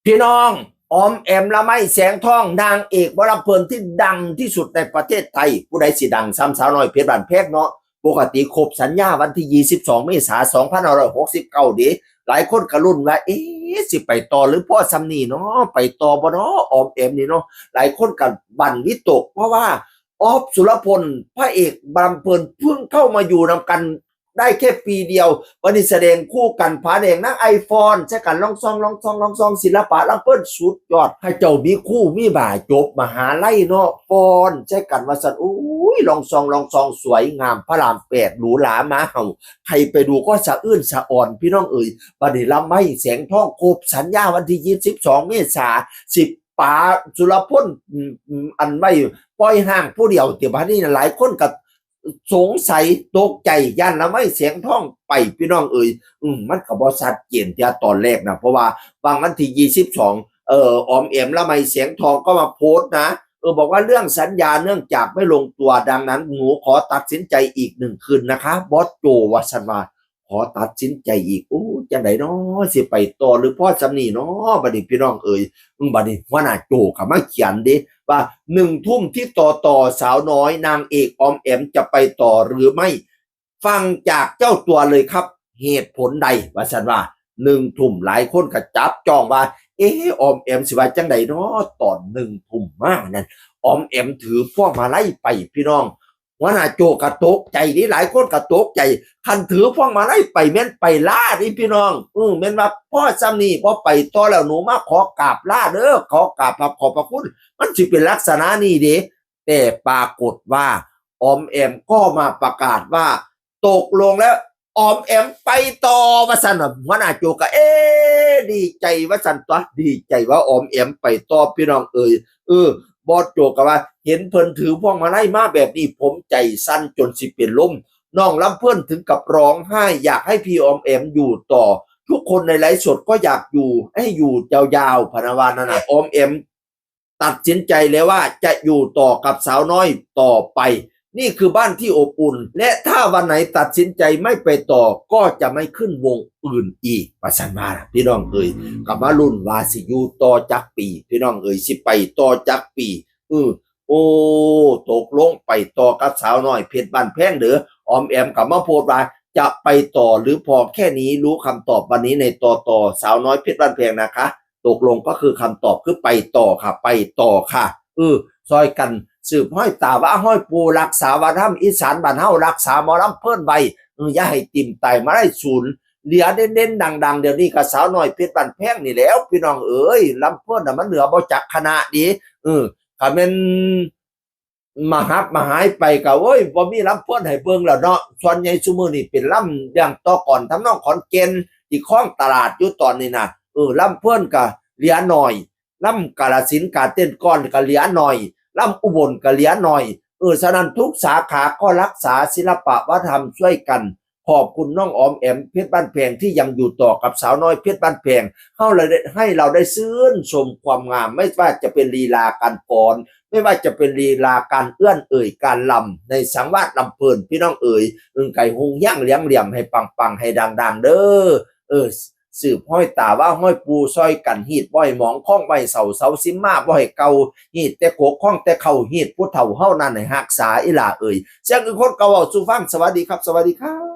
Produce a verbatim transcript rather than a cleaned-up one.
พี่น้อง ออมแอม ละไม แสงทอง นางเอกหมอลำเพลินที่ดังที่สุดในประเทศไทย ผู้ใดสิดังซ้ำสาวน้อยเพชรบ้านแพงเนาะ ปกติครบสัญญาวันที่ยี่สิบสองเมษาสองพันห้าร้อยหกสิบเก้าเด้ หลายคนก็ลุ้นว่า เอ๊ะ สิไปต่อหรือพอส่ำนี้เนาะ ไปต่อบ่เนาะ ออมแอมนี่เนาะ หลายคนก็บั่นวิตก เพราะว่าออฟ สุรพล พระเอกหมอลำเพลินเพิ่งเข้ามาอยู่นำกันได้แค่ปีเดียว บัดนี้แสดงคู่กัน ผาแดงนางไอฟอน ใส่กัน ลองซอง ลองซอง ลองซอง ศิลปะลำเพลินสุดยอด เขาเจ้ามีครูมีบา จบมหาลัยเนาะ ฟอน ใส่กัน ว่าซั่น โอ้ย ลองซอง ลองซอง สวยงาม พระรามแปด หรูหรา หมาเห่า ใครไปดูก็สะอื้นสะอ่อน พี่น้องเอ๋ย บัดนี้ละไม แสงทอง ครบสัญญาวันที่ยี่สิบสองเมษา สิปา สุรพล อืม อืม อันไว้ปล่อยฮ้างผู้เดียว แต่บัดนี้หลายคนก็สงสัยตกใจ ย้านละไม แสงทองไป พี่น้องเอ๋ย อืม มันก็บ่ชัดเจนเทื่อตอนแรกนะ เพราะว่าหว่างวันที่ยี่สิบสอง เอ่อ ออมแอม ละไม แสงทองก็มาโพสต์นะ เออ บอกว่าเรื่องสัญญาเนื่องจากไม่ลงตัว ดังนั้นหนูขอตัดสินใจอีกหนึ่งคืนนะคะ บอสโจ ว่าซั่นว่า ขอตัดสินใจอีก โอ้ จั่งใดน้อ สิไปต่อหรือพอส่ำนี้น้อ บัดนี้พี่น้องเอ๋ย อืม บัดนี้หัวหน้าโจก็มาเขียนเด้ ว่า หนึ่งทุ่มที่ต่อต่อ สาวน้อยนางเอกออมแอมจะไปต่อหรือไม่ ฟังจากเจ้าตัวเลยครับ เหตุผลใด ว่าซั่นว่า หนึ่งทุ่ม หลายคนก็จับจ้องว่า เอ๊ะ ออมแอมสิว่าจั่งใดน้อ ตอนหนึ่งทุ่มมานั่น ออมแอมถือพวงมาลัยไป พี่น้อง หัวหน้าโจก็ตกใจเด้ หลายคนก็ตกใจ คันถือพวงมาลัยไปแม่นไปลาเด้พี่น้อง อืม แม่นว่าพอส่ำนี้ บ่ไปต่อแล้ว หนูมาขอกราบลาเด้อ ขอกราบขอบพระคุณ มันสิเป็นลักษณะนี้เด้ แต่ปรากฏว่า ออมแอมก็มาประกาศว่า ตกลงแล้ว ออมแอมไปต่อ ว่าซั่นน่ะ หัวหน้าโจก็ เอ๊ะ ดีใจ ว่าซั่นตั๊ว ดีใจว่าออมแอมไปต่อ พี่น้องเอ๋ย เออ บอสโจก็ว่า เห็นเพิ่นถือพวงมาลัยมาแบบนี้ ผมใจสั่นจนสิเป็นลม น้องลำเพลินถึงกับร้องไห้ อยากให้พี่ออมแอมอยู่ต่อ ทุกคนในไลฟ์สดก็อยากอยู่ ให้อยู่ยาวๆ พะนะว่านั่นน่ะ ออมแอมตัดสินใจแล้วว่าจะอยู่ต่อกับสาวน้อยต่อไป นี่คือบ้านที่อบอุ่น และถ้าวันไหนตัดสินใจไม่ไปต่อ ก็จะไม่ขึ้นวงอื่นอีก ว่าซั่นว่า พี่น้องเอ๋ย ก็มาลุ้นว่าสิอยู่ต่อจักปี พี่น้องเอ๋ย สิไปต่อจักปี เออ โอ้ ตกลงไปต่อกับสาวน้อยเพชรบ้านแพงเด้อ ออมแอมก็มาโพสต์ว่าจะไปต่อหรือพอแค่นี้ รู้คำตอบวันนี้ในต่อต่อ สาวน้อยเพชรบ้านแพงนะคะ ตกลงก็คือคำตอบคือไปต่อค่ะ ไปต่อค่ะ เออ ซอยกันสืบห้อยตาว่าห้อยปู รักษาวัฒนธรรมอีสานบ้านเฮา รักษาหมอลำเพลินไว้ เออ อย่าให้ถิ่มตายมาได้สูญ เหลือเด่นๆ ดังๆ เดี๋ยวนี้ก็สาวน้อยเพชรบ้านแพงนี่แหล้ว พี่น้องเอ๋ย ลำเพลินน่ะมันเหลือบ่จักคณะเด้ เออ คันแม่น มาหับมาหายไปก็ โอ้ย บ่มีลำเพลินให้เบิ่งแล้วเนาะ ส่วนใหญ่ซุมื้อนี่เป็นลำอย่างต่อกลอนทำนองขอนแก่น ที่ครองตลาดอยู่ตอนนี้นะ เออ ลำเพลินก็เหลือหน่อย ลำกาฬสินธุ์กาเต้นก้อนก็เหลือหน่อย ลำอุบลก็เหลือหน่อย เออ ฉะนั้นทุกสาขาก็รักษาศิลปะวัฒนธรรมช่วยกัน ขอบคุณน้องออมแอมเพชรบ้านแพงที่ยังอยู่ต่อกับสาวน้อยเพชรบ้านแพง ให้เราได้ ให้เราได้ชื่นชมความงาม ไม่ว่าจะเป็นลีลาการฟ้อน ไม่ว่าจะเป็นลีลาการเอื้อนเอ่ยการลำในสังวาสลำเพลิน พี่น้องเอ๋ย อึ่งไก่ฮุงย่างเลี้ยงเหลี่ยมให้ปังๆ ให้ดังๆ เด้อ เออ สืบห้อยตาว่าห้อยปู ซอยกันฮีดบ่อยหมอง ข้องไว้เสา เสาซิมมาบ่อยเก่า ฮีดแต่โขกข้องแต่เข่า ฮีดผู้เฒ่าเฮานั้นให้ฮักษาอีหล่าเอ๋ย เสียงอึ่งคนเก่าเว้าสู่ฟัง สวัสดีครับ สวัสดีครับ